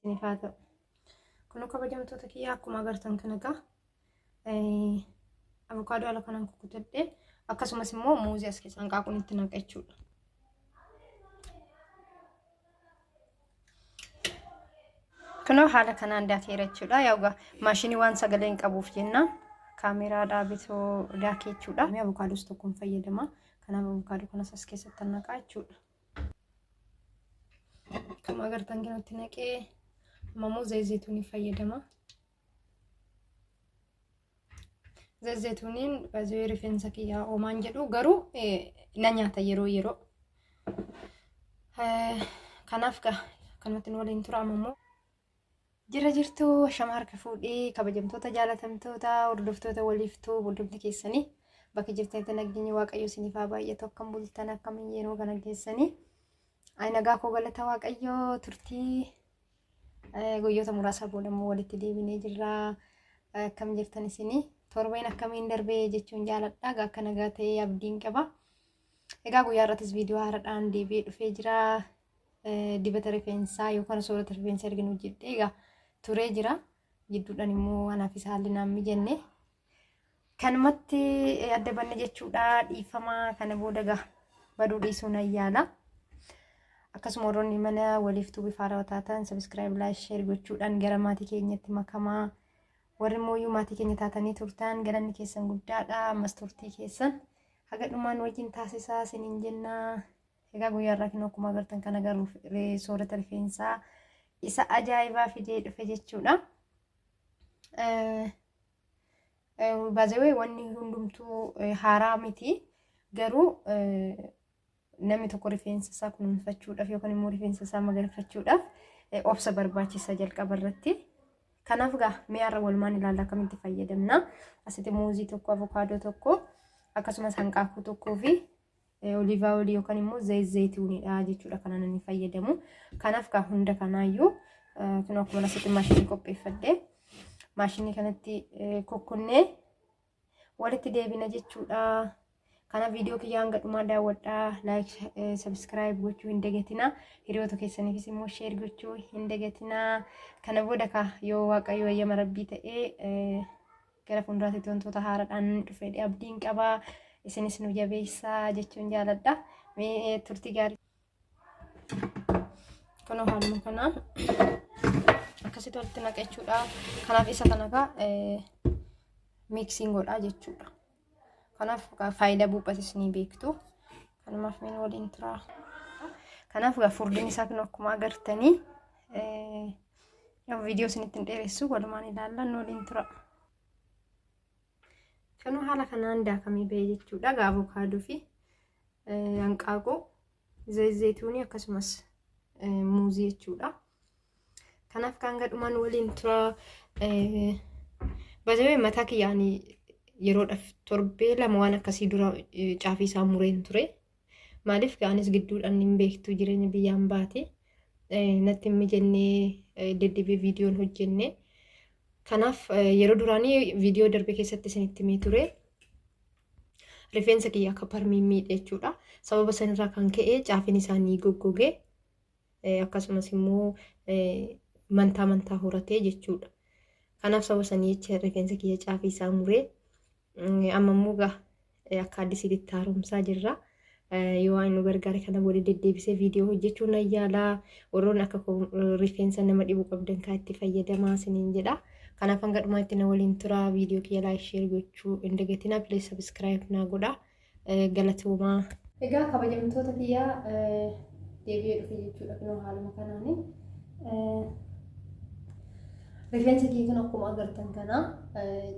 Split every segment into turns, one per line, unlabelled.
Isiniif haa ta'u. Kunoo kabajamtoota kiyyaa akkuma agartan kana egaa avukaadoo haala kanaan kukkutadhe akkasumas immoo muuzii as keessa hanqaaquun itti naqa jechuudha. Kunoo haala kanaan daakeera jechuudha. Yaa egaa maashinii waan sagalee hin qabuuf jenna kaameraa dhaabetoo daakee jechuudha. Avukaadoos tokkoon fayyadama. Kanaaf avukaadoo kanas as keessatti naqaa jechuudha. Akkuma agartan kanatti naqee amma immoo zayit zayituunii fayyadama. Zayit zayituuniin baay'ee rifeensa kiyyaa oomaan jedhu garuu na nyaata yeroo yeroo. Kanaaf gaa akkanumatti nu waliin tura amma immoo. Jira jirtu shama harka fuudhee kabajamtoota jaalatamtoota hordoftoota waliiftuu hundumti keessanii bakka jirtanitti nageenyi waaqayyo isiniif haa baay'atu akkam bultan akkam yeroo kana geessanii ani nagaa koo galata waaqayyo turtii guyyoota muraasa booda immoo walitti deebinee jirra akkam jirtan isinii torbeen akkamiin darbee jechuun jaaladha akka nagaa ta'ee abdiin qaba egaa guyyaa irrattis viidiyoo haaraadhaan deebi'ee dhufee jira. Dibata rifeensaa yookaan soorata rifeensaa erga nu hojjedhee egaa turee jira. Gidduudhaan immoo anaafis haalli naan mijanne. Kanumatti adda banne jechuudha. Dhiifama kana booda egaa baduu dhiisuu nan yaala. Akkasuma warroonni mana waliif tuubii haarawaa taatan sabiskiraayib, laayik, sheer gochuudhaan gara maatii keenyatti makamaa. Warri immoo maatii keenya taatanii turtan galanni keessan guddaadha. Ammas turtii keessan haga dhumaan wajjin taasisaa isiniin jennaa. Egaa guyyaa irraa kinoo akkuma agartan kana garuu soorata rifeensaa isa ajaa'ibaa fidee dhufe jechuudha. Baazawee wanni hundumtuu haaraa miti. Garuu namni tokko rifeensa isaa kunuunfachuudhaaf yookaan immoo rifeensa isaa magarfachuudhaaf obsa barbaachisa jalqaba irratti. Kanaaf gaa mee har'a walumaan ilaalla akkamitti fayyadamna. Asitti muuzii tokko, avokaadoo tokko, akkasumas hanqaaquu tokkoo fi oliivaa oilii yookaan immoo zayit zayituunidha jechuudha kan ani fayyadamu. Kanaaf kaa hunda kanaayyuu kun akkuma asitti maashinii qopheeffadhe maashinii kanatti kukkunnee walitti deebina jechuudha. Kanaaf viidiyoo kiyya hanga dhumaa daawwadhaa laayik sabiskiraayib gochuu hin dagatinaa hiriyoota keessaniifis immoo sheer gochuu hin dagatinaa. Kana booda kaa yoo waaqayyo eeyyama rabbii ta'ee gara fuulduraatti wantoota haaraadhaan dhufe abdiin qaba. Isinis nu jabeessaa jechuun jaaladha. Mee turtii gaarii. Kunoo haaluma kanaan akkasitti walitti naqa jechuudha. Kanaaf isa kana kaa miiksiin godhaa jechuudha. Kanaaf faayidaa buuphatis ni beektu. Kanumaaf meen waliin tura. Kanaaf furdin isaa kun akkuma agartanii viidiyoo isinitti hin dheeressu walumaan ilaalla nu waliin tura. Kanuu haala kanaan daakamee ba'e jechuudha. Egaa avokaadoo fi hanqaaquu, zayituunii akkasumas muuzii jechuudha. Kanaaf kan gadhumaan waliin tura. Bazawee mataa kiyyaan yeroodhaaf torbee 2 waan akkasii dura caafii isaa mureen ture. Maaliif anis gidduudhaan hin beektu jireenya biyyaan baate. Natti hin mijannee deddeebi'ee viidiyoon hojjenne. Kanaaf yeroo duraanii viidiyoo darbe keessatti isinitti himee ture. Rifeensa kiyya akka parmiin miidhe jechuudha. Sababa sanirraa kan ka'e caafiin isaa ni goggoge. Akkasumas immoo mantaa mantaa horatee jechuudha. Kanaaf sababa sanii jecha rifeensa kiyya caafii isaa muree amma immoo gaa akka addisiitti haaromsaa jirra. Yoo waan nu gargaare kana booda deddeebisee viidiyoo hojjechuu nan yaala. Warroonni akka rifeensa nama dhibu qabdan kaa itti fayyadamaa isiniin jedha. Kanaaf hanga dhumaatti na waliin tura. Viidiyoo kiyya laayik sheer gochuu hin dagatinaa. Please subscribe naa godha. Galatoomaa. Egaa kabajamtoota kiyyaa deebi'ee dhufe jechuudha kunoo haaluma kanaani. Rifeensa kiyya kun akkuma agartan kana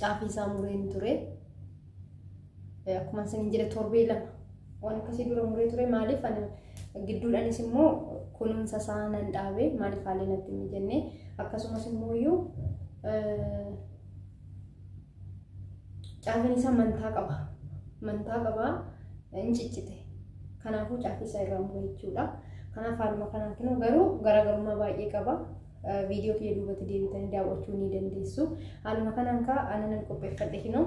caafii isaa mureen ture. Akkuma isiniin jedhe torbee 2 waan akkasii dura muree ture maaliif ani gidduudhaanis immoo kunuunsa isaa nan dhaabe maaliif haalli natti hin mijanne akkasumas immoo iyyuu Caafiin isaa mantaa qaba. Mantaa qaba hin ciccite. Kanaafuu caafii isaa irraa mure jechuudha. Kanaaf haaluma kanaan kinoo garuu garaagarummaa baay'ee qaba. Viidiyoo kiyya duubatti deebitanii daawwachuu ni dandeessu. Haaluma kanaan kaa aannan qopheeffadhe kinoo.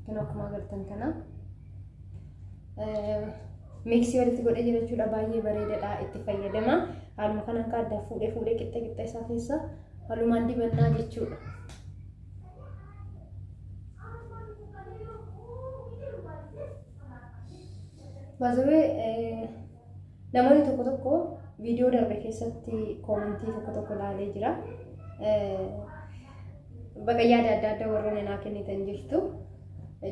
Kinoo akkuma agartan kana. Miiksii walitti godhee jira jechuudha. Baay'ee bareedaadha itti fayyadama. Haaluma kanaan ka addaa fuudhee fuudhee qixxee qixxee isaa keessa halumaan dibannaa jechuudha. Baazawee namoonni tokko tokko viidiyoo darbe keessatti koomentii tokko tokko ilaalee jira. Baqa yaada adda addaa warroonni naa kennitan jirtu.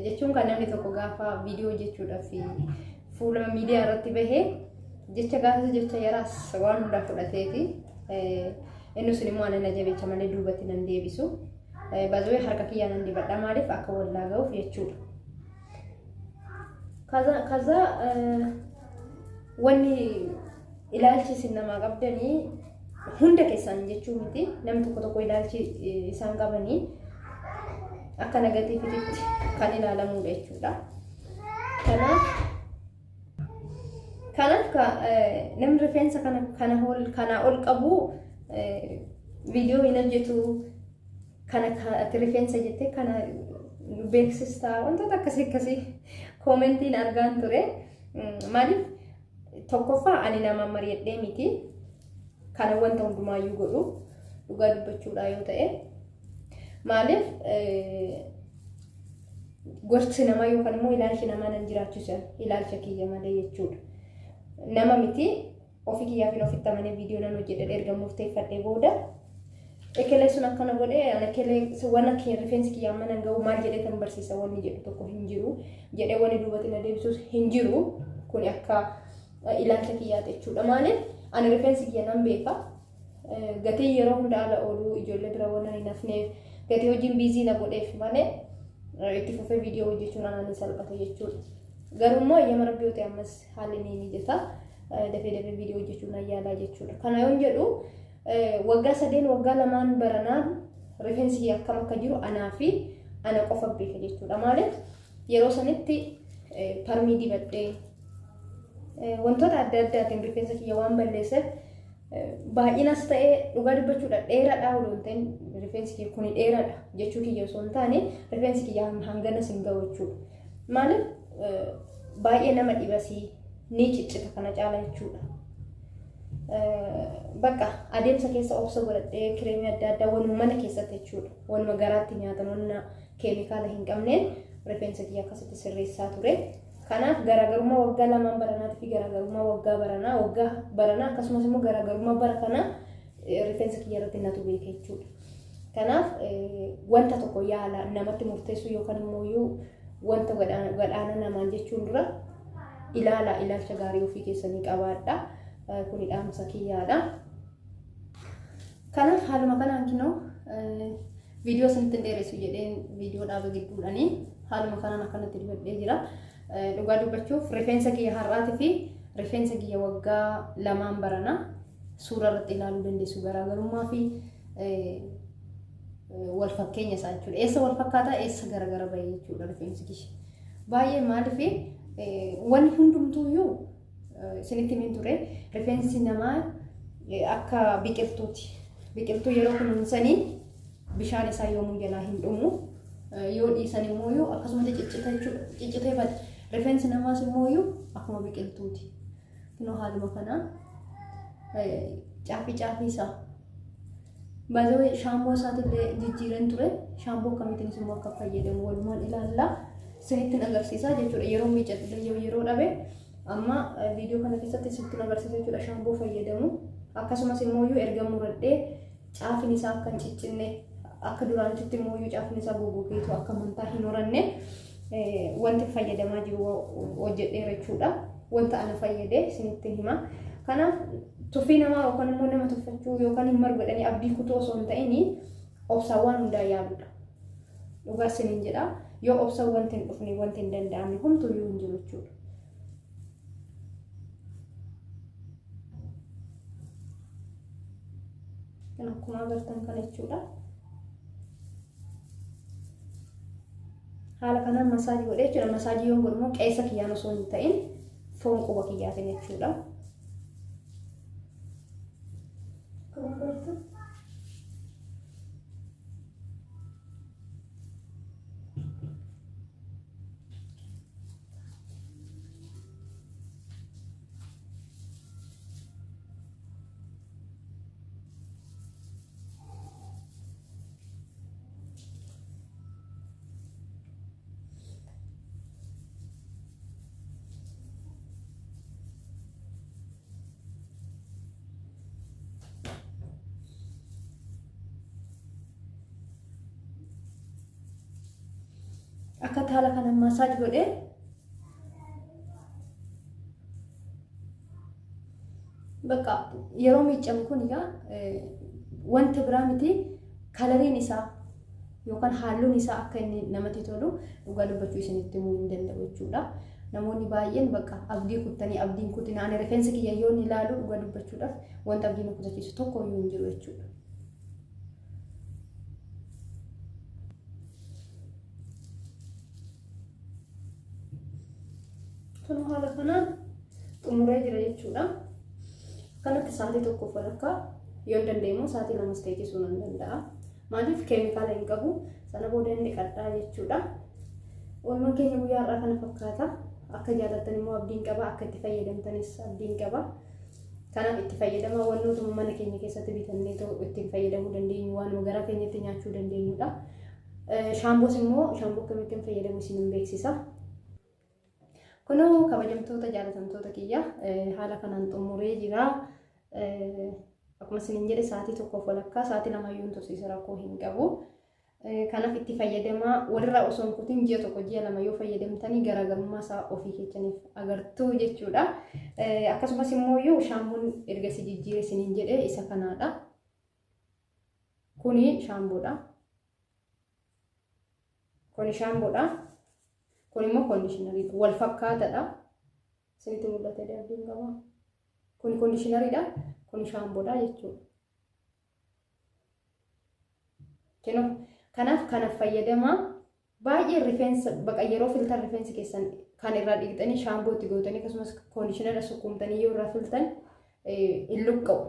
Jechuun kan namni tokko gaafa viidiyoo hojjechuudhaaf fuula miidiyaa irratti bahee jecha gaafas jecha yaraas waan hundaa fudhateeti. Inni sun immoo ana na jabeecha malee duubatti nan deebisu. Baazawee harka kiyyaa nan dibadha maaliif akka wallaa ga'uuf jechuudha. Kaza wanni ilaalchi isin namaa qabdanii hunda keessaan jechuu miti namni tokko tokko ilaalchi isaan qabanii akka nagatiifititti kan ilaalamudha jechuudha. Kanaaf namni rifeensa kana ol qabu viidiyoo hin hojjetu kana ati rifeensa jettee kana beeksistaa wantoota akkasii akkasii koomentiin argaan ture. Maaliif tokkoffaa ani nama mari'adhee miti kana wanta hundumaayyuu godhu dhugaa dubbachuudhaa yoo ta'e maaliif gorsi namaa yookaan immoo ilaalchi namaa nan jiraachisa ilaalcha kiyya malee jechuudha. Nama miti ofii kiyyaafin ofitti amanee viidiyoo nan hojjedhe erga murteeffadhee booda ekelee sun akkana godhee ana ekelee waan akka rifeensi kiyya amma nan ga'u maal jedhee kan barsiisa wanni jedhu tokko hin jiru jedhee wanni duubatti na deebisuus hin jiru kun akka ilaalcha kiyyaati jechuudha. Maaliif ani rifeensi kiyya nan beeka gatii yeroo hunda ala ooluu ijoollee bira waan hin hafneef gatii hojiin biizii na godheef malee itti fufee viidiyoo hojjechuun anaan ni salphata jechuudha. Garuu immoo eeyyama rabbii yoo ta'e ammas haalli ni mijata. Dafee dafee viidiyoo hojjechuun nan yaalaa jechuudha. Kana yoon jedhu waggaa sadeen waggaa lamaan baranaan rifeensi kiyya akkam akka jiru anaa fi ana qofa beeka jechuudha. Maaliif yeroo sanitti parmii dibadhee wantoota adda addaatiin rifeensa kiyya waan balleesseef baay'inas ta'ee dhugaa dubbachuudha dheeraadha odoo hin ta'in rifeensi kiyya kuni dheeraadha jechuu kiyya osoo hin taane rifeensi kiyya hanganas hin ga'u jechuudha. Maaliif baay'ee nama dhibasii ni ciccita kana caala jechuudha. Bakka adeemsa keessa obsa godhadhee kireemii adda addaa wanuma mana keessatti jechuudha. Wanuma garaatti nyaatan wanna keemikaala hin qabneen rifeensa kiyya akkasitti sirreessaa ture. Kanaaf garaagarummaa waggaa lamaan baranaatii fi garaagarummaa waggaa baranaa waggaa baranaa akkasumas immoo garaagarummaa bara kanaa rifeensa kiyya irratti natu beeka jechuudha. Kanaaf wanta tokko yaala namatti murteessuu yookaan immoo wanta gadhaana namaan jechuun dura ilaala ilaalcha gaarii ofii keessanii qabaadha. Kuni dhaamsa kiyyaadha. Kanaaf haaluma kanaan kinoo viidiyoo isinitti hin dheeressu jedheen viidiyoo dhaaba gidduudhanii haaluma kanaan akkanatti dibadhee jira. Dhugaa dubbachuuf rifeensa kiyya har'aatii fi rifeensa kiyya waggaa lamaan barana suura irratti ilaaluu dandeessu garaagarummaa fi wal fakkeenya isaa jechuudha. Eessa wal fakkaataa eessa garagara bahee jechuudha rifeensi kiyya. Baay'ee maaliif wanni hundumtuuyyuu isinitti himin ture rifeensi namaa akka biqiltuuti. Biqiltuu yeroo kunuunsanii bishaan isaa yoomuu jalaa hin dhumu. Yoo dhiisan immoo akkasumatti ciccita jechuudha. Ciccitee bada. Rifeensi namaas immoo akkuma biqiltuuti. Kunoo haaluma kanaa caafii caafii isaa. Baay'ee shaamboo isaatillee jijjiiran ture. Shaamboo akkamiitiinis immoo akka fayyadamu walumaan ilaalla. Isinittiin agarsiisa jechuudha. Yeroo miicadhullee yeroo dhabe amma viidiyoo kana keessatti isinitti agarsiisa jechuudha shaamboo fayyadamu. Akkasumas immoo erga muradhee caafin isaa akka hin ciccinne akka duraanitti immoo caafin isaa goggogeetu akka mantaa hin horanne wanti fayyadamaa jiru hojjedheera jechuudha. Wanta ana fayyade isinitti hima. Kanaaf tuffii namaa yookaan immoo nama tuffachuu yookaan hin margu jedhanii abdii kutuu osoo hin ta'in obsaan waan hundaa yaaluudha. Dhugaa isiniin jedha. Yoo obsaan wanti hin dhufne wanti hin danda'amne homtuuyyuu hin jiru jechuudha. Kan akkuma agartan kana jechuudha. Haala kanaan masaajii godhee jechuudha. Masaajii yoon godhu immoo qeessa kiyyaan osoo hin ta'in foon quba kiyyaatiin jechuudha. Akkuma agartan. Akka haala kanaan massage godhee bakka yeroo miiccamu kun egaa wanta biraa miti, coloriin isaa yookaan halluun isaa akka inni namatti tolu dhugaa dubbachuu isinitti himuu hin danda'u jechuudha. Namoonni baay'een bakka abdii kuttanii, abdiin kutina. Ani rifeensa kiyya yoo inni ilaalu, dhugaa dubbachuudhaaf, wanta abdii nu kutachiisu tokko iyyuu hin jiru jechuudha. Kun haala kanaan xumuree jira jechuudha. Akkanatti sa'aatii tokkoof walakkaa yoo hin dandeenye, sa'aatii 2s teessisuu nan danda'a. Maaliif, keemikaala hin qabu. Sana booda inni qadhaa jechuudha. Oolmaan keenya guyyaa har'aa kana fakkaata. Akka jaallattan immoo abdiin qaba. Akka itti fayyadamtanis abdiin qaba. Kanaaf itti fayyadamaa. Wantootuma mana keenya keessatti bitannee ittiin fayyadamuu dandeenyu, waanuma garaa keenyatti nyaachuu dandeenyudha. Shaamboos immoo, shaamboo akkamittiin fayyadamu isin beeksisa. Kunoo kabajamtoota jaalatamtoota kiyya, haala kanaan xumuree jira. Akkuma isiniin jedhe, sa'aatii tokkoof walakkaa, sa'aatii 2yyuu tursiisa, rakkoo hin qabu. Kanaaf itti fayyadamaa. Walirraa osoo hin kutin ji'a 1, ji'a 2 yoo fayyadamtanii garaagarummaa isaa ofii keessaniif agartuu jechuudha. Akkasumas immoo iyyuu shaamboon erga si jijjiire isiniin jedhe isa kanaadha. Kuni shaamboodha. Kuni shaamboodha. Kun immoo conditioneriidha. Wal fakkaataadha. Isinitti mul'ata abdiin qaba. Kun conditioneriidha. Kun shaamboodha jechuudha. Kinoo kanaaf kana fayyadamaa. Baay'ee rifeensa baqa yeroo filtan, rifeensi keessan kan irraa dhiqxanii shaamboo itti gootanii, akkasumas conditionera sukkuumtanii yoo irraa filtan hin luqqa'u.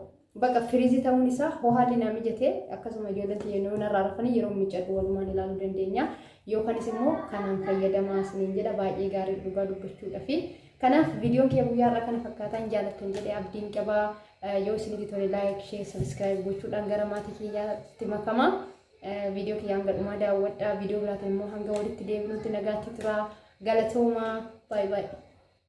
Baqa frizz ta'uun isaa haalli naa mijatee, akkasuma ijoolleen tiyya yoo narraa rafanii yeroo miicadhu walumaan ilaaluu dandeenya. Yookaanis immoo kanaan fayyadamaa isiniin jedha, baay'ee gaarii dhugaa dubbachuudhaafi. Kanaaf viidiyoon kiyya guyyaa har'aa kana fakkaataan, jaalattan jedhee abdiin qabaa. Yoo isinitti tole like, share, subscribe gochuudhaan gara maatii kiyyaatti makamaa. Viidiyoo kiyya hanga dhumaa daawwadhaa. Viidiyoo biraatiin immoo hanga walitti deebinutti nagaatti turaa. Galatoomaa. Baay'ee baay'ee.